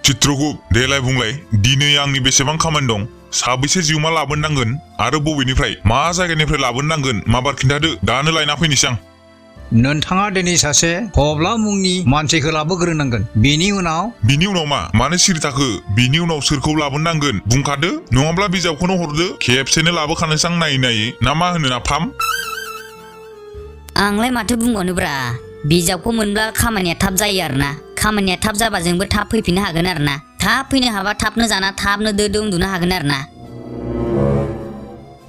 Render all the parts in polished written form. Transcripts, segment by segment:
चित्रगुप्त देलाय बुंलाय दिनै आंनि बेसेबां खामानि दं साबैसे जिउमा लाबोनांगोन आरो बबेनिफ्राय मा जायगानिफ्राय लाबोनांगोन माबार खिन्थादो दानो लायना फैनोसै आं नोंथाङा दिनै सासे थब्ला मुंनि मानसिखौ लाबोग्रोनांगोन बिनि उनाव मा मानो सिरि थाखो बिनि उनाव सोरखौ लाबोनांगोन बुंखादो नङाब्ला बिजाबखौनो हरदो खेबसेनो लाबोखानोसै आं नायै ना मा होनो नाफाम आंलाय माथो बुंबावनोब्रा बिजाबखौ मोनब्ला खामानिया थाब जायो आरोना खामानिया थाब जाबा जोंबो थाब फैफिननो हागोन आरोना थाब फैनो हाबा थाबनो जाना थाबनो दो उन्दुनो हागोन आरोना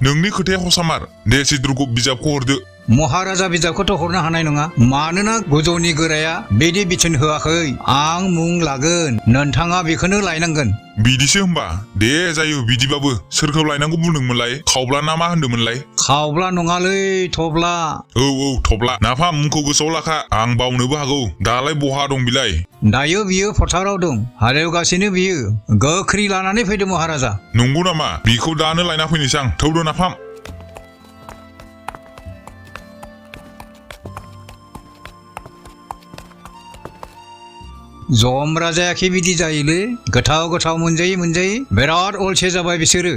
नोंनि खोथाया हसामार दे चित्रगुप्त बिजाबखौ हरदो महाराजा बिजाबखौथ' हरनो हानाय नङा मानोना गोजौनि गोराया बिदि बिथोन होआखै आं मुं लागोन नोंथाङा बेखौनो लायनांगोन बिदिसो होमबा दे जायो बिदिबाबो सोरखौ लायनांगौ बुंदोंमोनलाय खावब्ला ना मा होनदोंमोनलाय खावब्ला नङालै थब्ला औ थब्ला नाफाम मुंखौ गोसोआव लाखा आं बावनोबो हागौ दालाय बहा दं बिलाय दायो बियो फोथाराव दं हालेवगासिनो बियो गोख्रै लानानै फैदो महाराजा नंगौ नामा बिखौ दानो लायना फैनोसै आं थौदो नाफाम जमराजायाखि बिदि जायोलै गोथाव मोनजायै बिराद अलसे जाबाय बिसोरो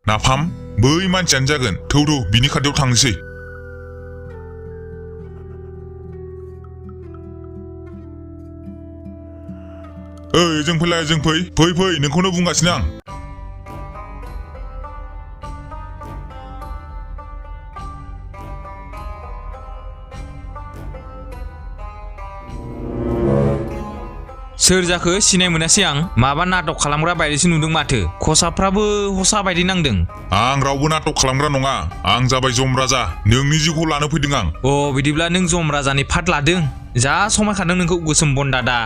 नाफाम बै मानसियानो जागोन थौ बिनि खाथियाव थांनोसै ओइ जों फैलाय जों फै नोंखौनो बुंगासिनो आं सोर जाखो सिनाय मोनासै आं माबा नाटक खालामग्रा बायदिसो नुदों माथो खसाबफ्राबो हसा बायदि नांदों आं रावबो नाटक खालामग्रा नङा आं जाबाय जमराजा नोंनि जिउखौ लानो फैदों आं बिदिब्ला नों जमराजानि फाट लादों जा समायखादों नोंखौ गोसोम बन्दादा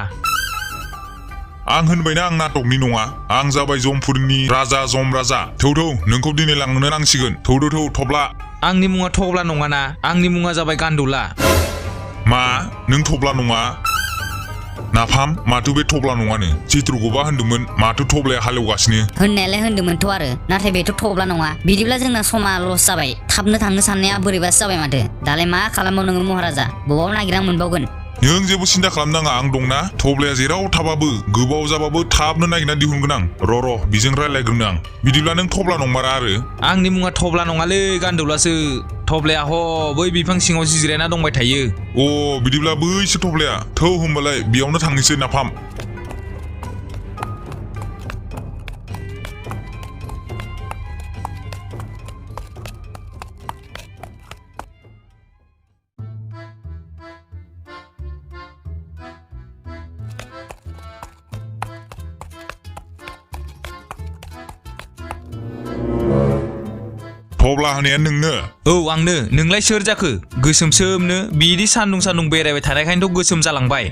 आं होनबायना आं नाटकनि नङा आं जाबाय जमपुरनि राजा जमराजा थौ नोंखौ दिनै लांनो नांसिगोन थौ थब्ला आंनि मुङा थब्ला नङाना आंनि मुङा जाबाय गान्दुला मा नों थब्ला नङा नाफाम माथो बे थब्ला नङानो चित्रगुप्तआ होनदोंमोन माथो थब्लाया हालेवगासिनो होननायालाय होनदोंमोनथ' आरो नाथाय बेथ' थब्ला नङा बिदिब्ला जोंना समा लस जाबाय थाबनो थांनो साननाया बोरैबासो जाबाय माथो दालाय मा खालामबाव नोङो महाराजा बबाव नागिरना मोनबावगोन नों जेबो सिन्था खालामनाङा आं दंना थब्लाया जेराव थाबाबो गोबाव जाबाबो थाबनो नागिरना दिहुनगोन आं र' बिजों रायलायग्रोनो आं बिदिब्ला नों थब्ला नंमारा आरो आंनि मुङा थब्ला नङालै गान्दुलासो थब्लाया बै बिफां सिङाव जिरायना दंबाय थायो बिदिब्ला बैसो थब्लाया थौ होमबालाय बेयावनो थांनोसै नाफाम थब्ला होनाया नोंनो आंनो नोंलाय सोर जाखो गोसोमसोमनो बिदि सान्दुं बेरायबाय थानायखायनोथ' गोसोम जालांबाय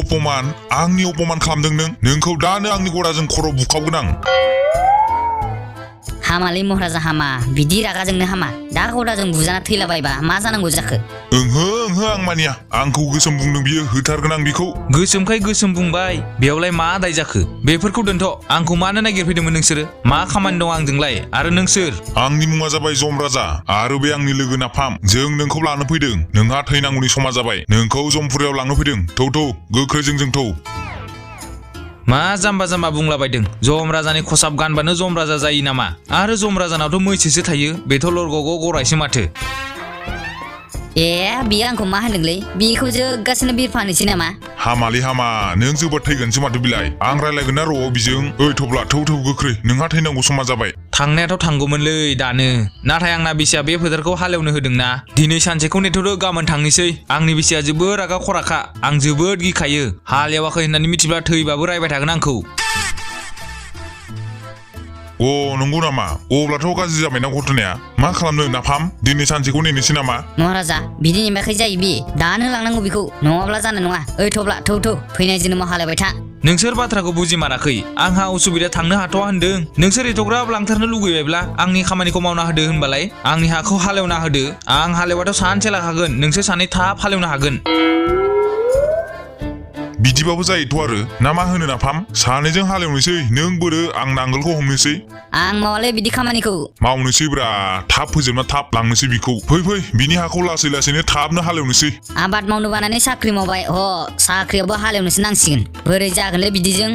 अपमान आंनि अपमान खालामदों नोंखौ दानो आंनि गराजों खर' बुखावगोन आं हामालै महाराजा हामा बिदि रागाजोंनो हामा दा गदाजों बुजाना थैलाबायबा मा जानांगौ जाखो ओंहो आं मानिया आंखौ गोसोम बुंदों बियो होथारगोन आं बिखौ गोसोमखाय गोसोम बुंबाय बेयावलाय मा दाय जाखो बेफोरखौ दोनथ' आंखौ मानो नागिरफैदोंमोन नोंसोरो मा खामानि दं आंजोंलाय आरो नों सोर आंनि मुङा जाबाय जमराजा आरो बे आंनि लोगो नाफाम जों नोंखौ लानो फैदों नोंहा थैनांगौनि समा जाबाय नोंखौ जमपुरायाव लांनो फैदों थौ गोख्रै जों थौ मा जाम्बा बुंलाबायदों जमराजानि खसाब गानबानो जमराजा जायो नामा आरो जमराजानावथ' मैसोसो थायो बेथ' लरग'ग गरायसो माथो बियो आंखौ मा होनदोंलै बेखौ जोगासिनो बिरफानोसै नामा हामालै हामा नों जोबोद थैगोनसो माथो बिलाय आं रायलायगोन ना र' बिजों ओइ थब्ला थौ गोख्रै नोंहा थैनांगौ समा जाबाय थांनायाथ' थांगौमोनलै दानो नाथाय आंना बिसिया बे फोथारखौ हालेवनो होदोंना दिनै सानसेखौ नेथ'दो गाबोन थांनोसै आंनि बिसिया जोबोद रागा खराखा आं जोबोद गिखायो हालेवाखै होननानै मिथिब्ला थैबाबो रायबाय थागोन आंखौ नंगौ नामा अब्लाथ' गाज्रि जाबायना घटनाया मा खालामनो नाफाम दिनै सानसेखौ नेनोसै नामा महाराजा बिदि नेमाखै जायो बि दानो लांनांगौ बेखौ नङाब्ला जानाय नङा ओइ थब्ला थौ फैनाय जोनोमाव हालेवबाय था नोंसोर बाथ्राखौ बुजिमाराखै आंहा उसुबिदा थांनो हाथ'आ होनदों नोंसोर एथ'ग्राब लांथारनो लुगैबायब्ला आंनि खामानिखौ मावना होदो होनबालाय आंनि हाखौ हालेवना होदो आं हालेवाथ' सानसे लाखागोन नोंसोर सानै थाब हालेवनो हागोन बिदिबाबो जायोथ' आरो ना मा होनो नाफाम सानैजों हालेवनोसै नों बोरो आं नांगोलखौ हमनोसै आं मावालै बिदि खामानिखौ मावनोसै ब्रा थाब फोजोबना थाब लांनोसै बिखौ फै बिनि हाखौ लासै लासैनो थाबनो हालेवनोसै आबाद मावनो बानानै साख्रि मावबाय साख्रियावबो हालेवनोसो नांसिगोन बोरै जागोनलै बिदिजों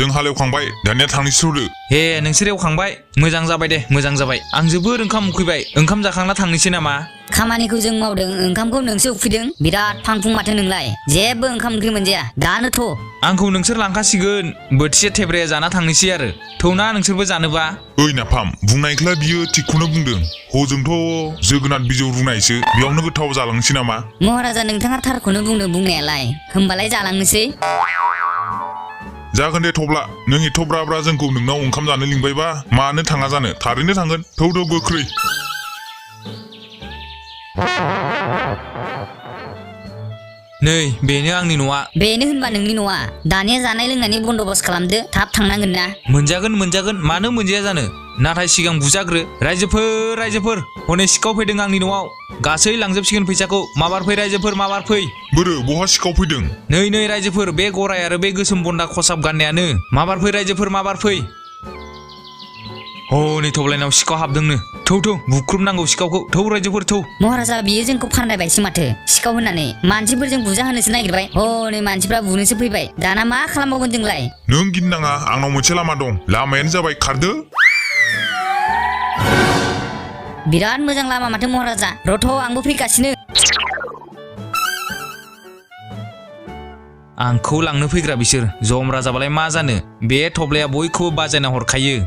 जों हालेवखांबाय दानिया थांनोसै थौदो हे नोंसोर एवखांबाय मोजां जाबाय दे मोजां जाबाय आं जोबोर ओंखाम उखैबाय ओंखाम जाखांना थांनोसै नामा खामानिखौ जों मावदों ओंखामखौ नोंसो उखैदों बिराद फांफुं माथो नोंलाय जेबो ओंखाम ओंख्रि मोनजाया दानोथ' आंखौ नोंसोर लांखासिगोन बोथिसे थेब्राया जाना थांनोसै आरो थौना नोंसोरबो जानोबा ओइ नाफाम बुंनायखौला बियो थिगखौनो बुंदों हजोंथ' जोगोनार बिजौ रुनायसो बेयावनो गोथाव जालांनोसै नामा महाराजा नोंथाङा थारखौनो बुंदों बुंनायालाय होमबालाय जालांनोसै जागोन दे थब्ला नों एथ' ब्रा ब्रा जोंखौ नोंनाव ओंखाम जानो लिंबायबा मानो थाङा जानो थारैनो थांगोन थौ गोख्रै नै बेनो आंनि न'आ बेनो होनबा नोंनि न'आ दानिया जानाय लोंनायनि बन्दोबस्त खालामदो थाब थांनांगोन ना मोनजागोन मानो मोनजाया जानो नाथाय सिगां बुजाग्रो रायजोफोर हनै सिखाव फैदों आंनि न'आव गासै लांजोबसिगोन फैसाखौ माबार फै रायजोफोर माबार फै बोरो बहा सिखाव फैदों नै रायजोफोर बे गराय आरो बे गोसोम बन्दा खसाब गाननायानो माबार फै रायजोफोर माबार फै हनै थब्लायनाव सिखाव हाबदोंनो थौ बुख्रुबनांगौ सिखावखौ थौ रायजोफोर थौ महाराजा बियो जोंखौ फानदायबायसो माथो सिखाव होननानै मानसिफोरजों बुजा होनोसो नागिरबाय हनै मानसिफ्रा बुनोसो फैबाय दाना मा खालामबावगोन जोंलाय नों गिनो नाङा आंनाव मोनसे लामा दं लामायानो जाबाय खारदो बिराद मोजां लामा माथो महाराजा रथ' आंबो फैगासिनो आंखौ लांनो फैग्रा बिसोर जमरा जाबालाय मा जानो बे थब्लाया बयखौबो बाजायना हरखायो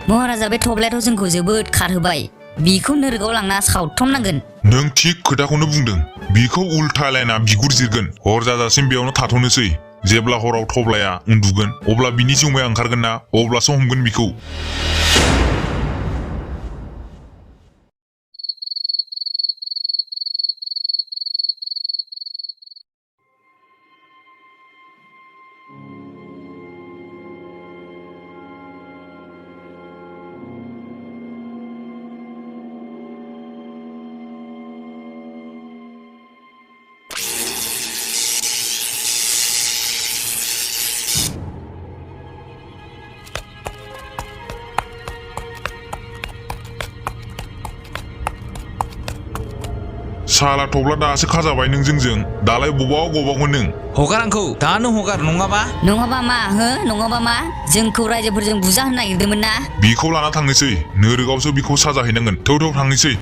महाराजा बे थब्लायाथ' जोंखौ जोबोद खारहोबाय बिखौ नोरगाव लांना सावथ्रमनांगोन नों थिग खोथाखौनो बुंदों बिखौ उल्थालायना बिगुर जिरगोन हर जाजासिम बेयावनो थाथ'नोसै जेब्ला हराव थब्लाया उन्दुगोन अब्ला बिनि जिउमाया ओंखारगोन ना अब्लासो हमगोन बिखौ साला थब्ला दासो खाजाबाय नों जोंजों दालाय बबाव गबावगोन नों हगार आंखौ दानो हगार नङाबा मा जोंखौ रायजोफोरजों बुजा होनो नागिरदोंमोन ना बिखौ लाना थांनोसै नोरोगावसो बिखौ साजा हैनांगोन थौ थांनोसै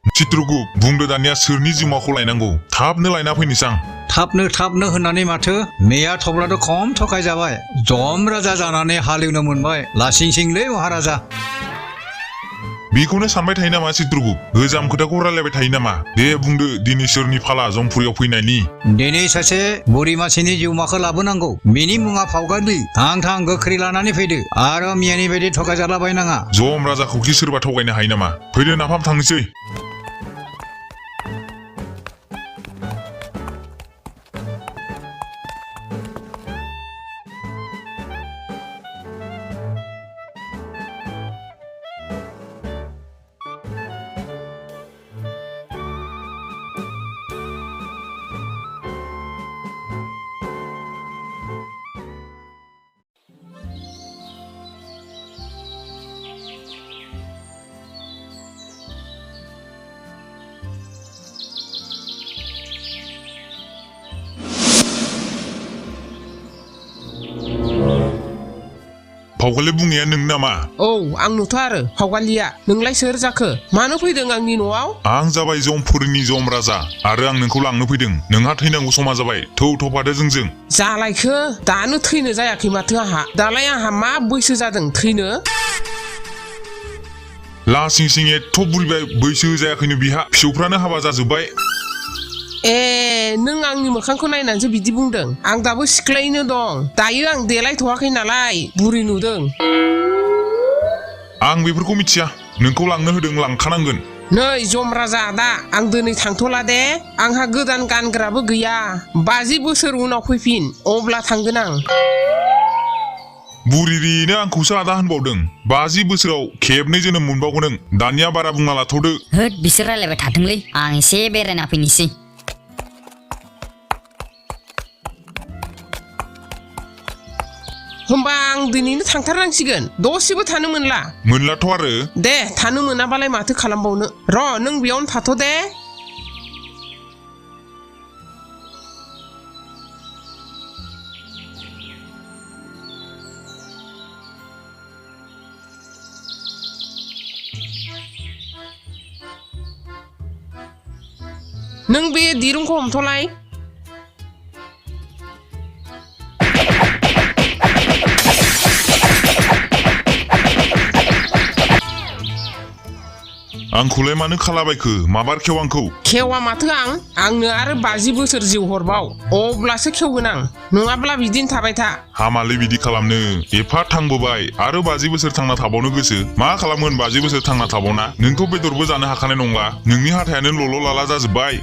चित्रगुप्त बुंदो दानिया सोरनि जिउमाखौ लायनांगौ थाबनो लायना फैनोसै आं थाबनो होननानै माथो मैया थब्लाथ' खम थखाय जाबाय जम राजा जानानै हालेवनो मोनबाय लासिंसिंलै महाराजा बेखौनो सानबाय थायो नामा चित्रगुप्त गोजाम खोथाखौ रायलायबाय थायो नामा दे बुंदो दिनै सोरनि फाला जमपुरियाव फैनायनि दिनै सासे बुरि मानसिनि जिउमाखौ लाबोनांगौ बिनि मुङा फावगालि थां गोख्रै लानानै फैदो आरो मियानि बायदि थगायजालाबायनाङा जम राजाखौ कि सोरबा थगायनो हायो नामा फैदो नाफाम थांनोसै फावगालि बुंनाया नों नामा? औ आंनोथ' आरो फावगालिया नोंलाय सोर जाखो मानो फैदों आंनि न'आव? आं जाबाय जमपुरिनि जम राजा आरो आं नोंखौ लांनो फैदों। नोंहा थैनांगौ समा जाबाय। थौ थफादो जोंजों। जालायखो दानो थैनो जायाखै माथो आंहा। दालाय आंहा मा बैसो जादों थैनो? लासिं सिं एथ' बुरिबाय बैसो जायाखैनो बिहा फिसौफ्रानो हाबा जाजोब्बाय। ए नों आंनि मोखांखौ नायनानैसो बिदि बुंदों। आं दाबो सिख्लायैनो दं। दायो आं देलायथ'वाखै नालाय बुरि नुदों। आं बेफोरखौ मिथिया। नोंखौ लांनो होदों लांखानांगोन। नै जम राजा आदा आं दिनै थांथ'ला दे। आंहा गोदान गानग्राबो गैया। 50 बोसोर उनाव फैफिन अब्ला थांगोन आं। बुरिरिनो आंखौसो आदा होनबावदों। 50 बोसोराव खेबनै जोनोम मोनबावगोन नों। दानिया बारा बुंना लाथ'दो। होद बिसोर रायलायबाय थाथोंलै आं एसे बेरायना फैनोसै। होमबा आं दिनैनो थांथारनांसिगोन। दसेबो थानो मोनला। मोनलाथ' आरो। दे थानो मोनाबालाय माथो खालामबावनो। र' नों बेयावनो थाथ' दे। नों बे दिरुंखौ हमथ'लाय। आंखौलाय मानो खालाबायखो माबार खेव आंखौ। खेवा माथो आंनो आरो 50 बोसोर जिउ हरबाव अब्लासो खेवगोन आं। नङाब्ला बिदिनो थाबाय था। हामालै बिदि खालामनो। एफा थांबोबाय आरो 50 बोसोर थांना थाबावनो गोसो। मा खालामगोन 50 बोसोर थांना थाबावना? नोंथ' बेदरबो जानो हाखानाय नंला। नोंनि हाथायानो लल' लाला जाजोब्बाय।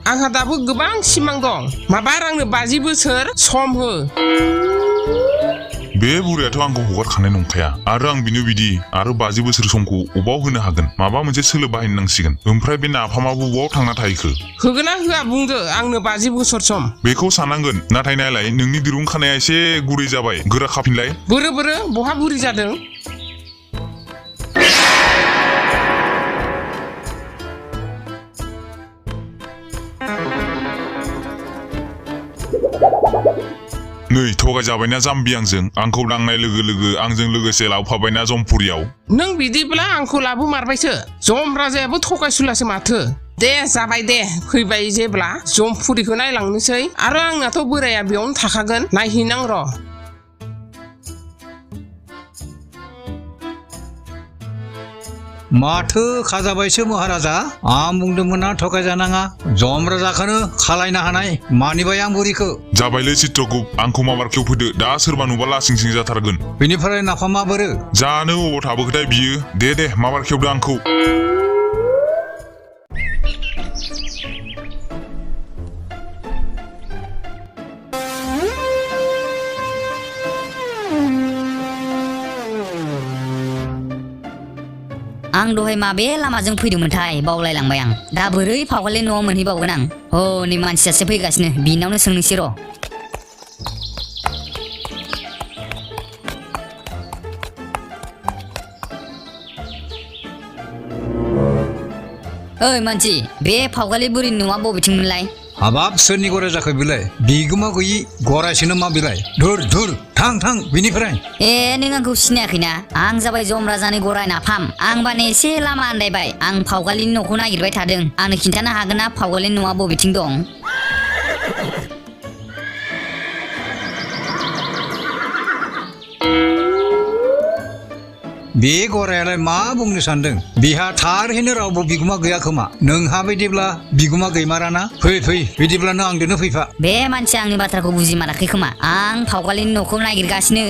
आंहा दाबो गोबां सिमां दं। माबार आंनो 50 बोसोर सम हो। बे बुरैयाथ' आंखौ हगारखानाय नंखाया आरो आं बिनो बिदि आरो 50 बोसोर समखौ अबाव होनो हागोन? माबा मोनसे सोलो बाहायनो नांसिगोन। ओमफ्राय बे नाफामा बबाव थांना थाहैखो? होगोना होआ बुंदो आंनो 50 बोसोर सम। बेखौ साननांगोन। नाथाय नायलाय नोंनि दिरुं खानाया एसे गुरै जाबाय। गोरा खाफिनलाय। बोरो बहा बुरि जादों? नै थगायजाबायना जाम्बि आंखौ दांनाय लोगो लोगो आंजों लोगोसे लाबोफाबायना जमपुरियाव। नों बिदिब्ला आंखौ लाबोमारबायसो। जम राजायाबो थगायसुलासो माथो। दे जाबाय दे फैबाय जेब्ला जमपुरिखौ नायलांनोसै। आरो आंनाथ' बोराया बेयावनो थाखागोन। नायहैनां र'। माथो खाजाबायसो महाराजा। आं बुंदोंमोन ना थगायजानाङा। जम राजाखौनो खालायनो हानाय मानिबाय आं बुरिखौ। जाबायलै चित्रगुप्त आंखौ माबार खेवफैदो। दा सोरबा नुबा लासिं सिं जाथारगोन। बेनिफ्राय नाफामा बोरो? जानो अबाव थाबोखोथाय बियो। दे माबार खेवदो आंखौ। आं दहाय माबे लामाजों फैदोंमोनथाय बावलायलांबाय आं। दा बोरै फावगालि न'आव मोनहैबावगोन आं? नै मानसियासो फैगासिनो बिनावनो सोंनोसै र'। ओइ मानसि बे फावगालि बुरिनि न'आ बबेथिंमोनलाय? हाबाब सोरनि गराय जाखो बेलाय? बिगोमा गैयि गरायसोनो मा बेलाय? धुर थां बिनिफ्राय। नों आंखौ सिनायाखैना? आं जाबाय जम राजानि गराय नाफाम। आं बाने एसे लामा आन्दायबाय। आं फावगालिनि न'खौ नागिरबाय थादों। आंनो खिन्थानो हागोन ना फावगालिनि न'आ बबेथिं दं? बे गरायालाय मा बुंनो सानदों? बिहा थारैनो रावबो बिगुमा गैया खोमा। नोंहा बायदिब्ला बिगुमा गैमाराना? फै बिदिब्ला नों आंजोंनो फैफा। बे मानसिया आंनि बाथ्राखौ बुजिमाराखै खोमा। आं फावगालिनि न'खौ नागिरगासिनो।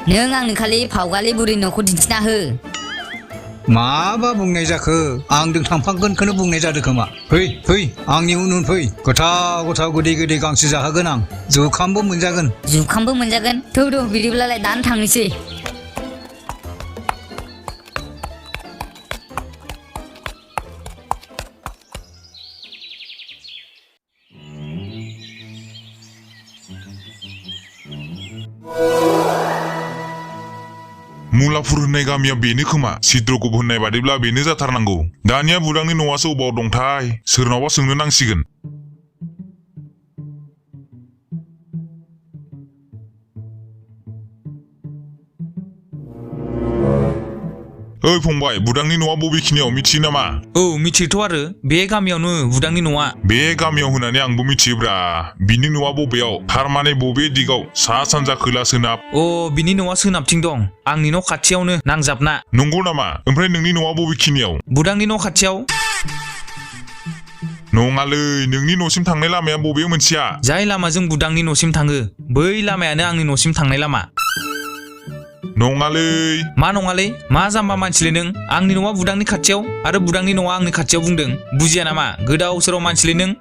नों आंनो खालि फावगालि बुरिनि न'खौ दिन्थिना हो। माबा बुंनाय जाखो? आंजों थांफागोनखौनो बुंनाय जादों खोमा। फै आंनि उन फै। गोथाव गोदै गांसो जाहोगोन आं। जुखामबो मोनजागोन। जुखामबो मोनजागोन? थौ बिदिब्लालाय दानो थांनोसै। मुलाफुर होननाय गामिया बेनो खोमा। चित्रगुप्त होननाय बादिब्ला बेनो जाथारनांगौ। दानिया बुदांनि न'आसो अबाव दंथाय? सोरनावबा सोंनो नांसिगोन। ओइ फंबाय बुदांनि न'आ बबेखिनियाव मिथियो नामा? औ मिथियोथ' आरो बे गामियावनो बुदांनि न'आ। बे गामियाव होननानै आंबो मिथियोब्रा। बिनि न'आ बबेयाव थारमाने बबे दिगाव सा सानजा खोला सोनाब? अ बिनि न'आ सोनाबथिं दं आंनि न' खाथियावनो नांजाबना। नंगौ नामा? ओमफ्राय नोंनि न'आ बबेखिनियाव? बुदांनि न' खाथियाव। नङालै नोंनि न'सिम थांनाय लामाया बबे मोनसेया? जाय लामाजों बुदांनि न'सिम थाङो बै लामायानो आंनि न'सिम थांनाय लामा। नङालै। मा नङालै? मा जाम्बा मानसिलै नों? आंनि न'आ बुदांनि खाथियाव आरो बुदांनि न'आ आंनि खाथियाव बुंदों। बुजिया नामा? गोदाव सोराव मानसिलै नों।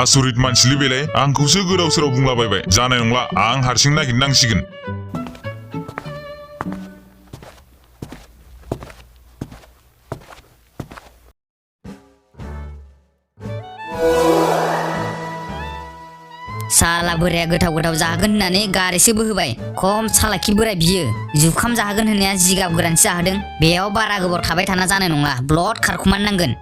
आसरित मानसिलै बेलाय आंखौसो गोदाव सोराव बुंलाबायबाय। जानाय नंला आं हारसिं नागिरनांसिगोन। साला बोराया गोथाव गोथाव जाहोगोन होननानै गारिसो बोहोबाय। खम सालाखि बोराय बियो। जुखाम जाहोगोन होननाया जिगाब गोरानसो जाहोदों। बेयाव बारा गोबाव थाबाय थाना जानाय नंला। ब्लड खारखुमानो नांगोन।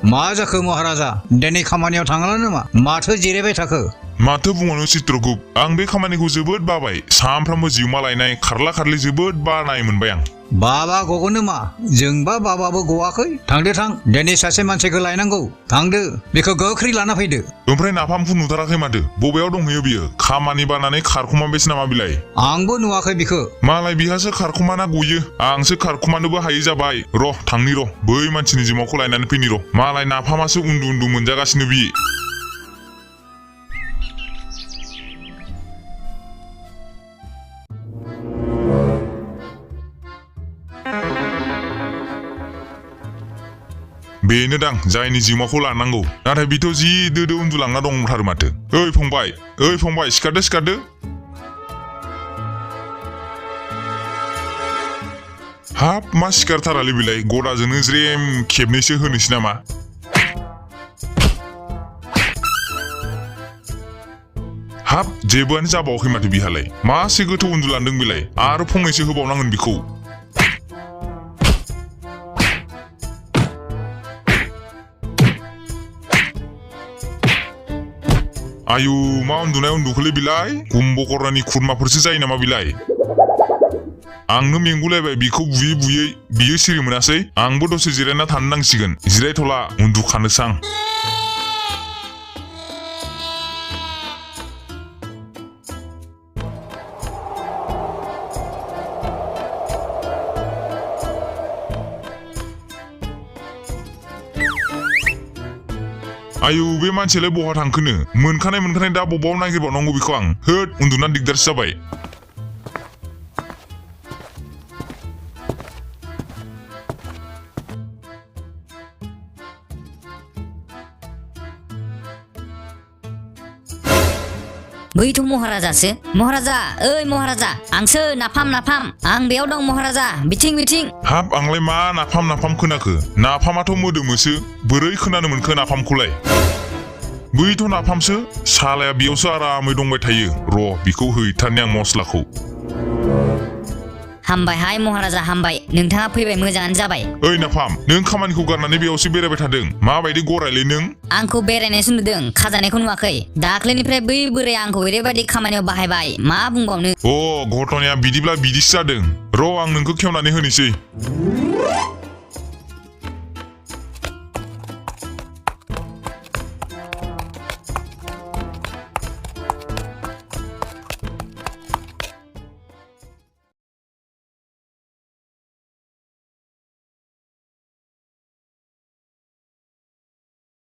मा जाखो महाराजा दिनै खामानियाव थाङाला नामा? माथो जिरायबाय थाखो? माथो बुंनो चित्रगुप्त आं बे खामानिखौ जोबोद बाबाय। सानफ्रामबो जिउमा लायनाय खारला खारलि जोबोद बानाय मोनबाय आं। बाबा गगोन नामा? जोंबा बाबाबो गवाखै। थांदो थां दिनै सासे मानसिखौ लायनांगौ। थांदो बेखौ गोख्रै लाना फैदो। ओमफ्राय नाफामखौ नुथाराखै माथो? बबेयाव दंहैयो बियो? खामानि बानानै खारखुमाबायसो नामा बिलाय? आंबो नुवाखै बिखौ। मालाय बिहासो खारखुमाना गयो। आंसो खारखुमानोबो हायै जाबाय। र' थांनि र' बै मानसिनि जिमाखौ लायनानै फैनि र'। मालाय नाफामासो उन्दु उन्दु मोनजागासिनो बियो। बेनो दां जायनि जिउमाखौ लानांगौ। नाथाय बिथ' जि दोदो उन्दुलांना दंथारो माथो। ओइ फंबाय सिखारदो सिखारदो। हाब मा सिखारथारालै बिलाय गदाजोंनो ज्रेम खेबनैसो होनोसै नामा? हाब जेबोआनो जाबावाखै माथो बिहालाय। मासे गोथौ उन्दुलांदों बिलाय। आरो फंनैसो होबावनांगोन बिखौ। आयु मा उन्दुनाय उन्दुखोलै बिलाय? कुम्भकर्णनि खुरमाफोरसो जायो नामा बिलाय? आंनो मेंगुलायबाय बिखौ बुयै बुयै। बियो सिरि मोनासै। आंबो दसे जिरायना थानो नांसिगोन। जिरायथ'ला उन्दुखानोसां। आयु बे मानसियालाय बहा थांखोनो? मोनखानाय दा बबाव नागिरबावनांगौ बेखौ आं। होद उन्दुना दिगदारसो जाबाय। बैथ' महाराजासो। महाराजा ओइ महाराजा आंसो नाफाम आं बेयाव दं महाराजा बिथिं। हाब आंलाय मा नाफाम खोनाखो? नाफामाथ' मोदोमोसो। बोरै खोनानो मोनखो नाफामखौलाय? बैथ' नाफामसो। सालाया बेयावसो आरामै दंबाय थायो। र' बिखौ हैथारनि आं मस्लाखौ। हामबायहाय महाराजा हामबाय। नोंथाङा फैबाय मोजाङानो जाबाय। ओइ नाफाम नों खामानिखौ गारनानै बेयावसो बेरायबाय थादों। माबायदि गरायलै नों? आंखौ बेरायनायसो नुदों खाजानायखौ नुवाखै। दाख्लैनिफ्राय बै बोराया आंखौ ओरैबायदि खामानियाव बाहायबाय मा बुंबावनो। घटनाया बिदिब्ला बिदिसो जादों। र' आं नोंखौ खेवनानै होनोसै।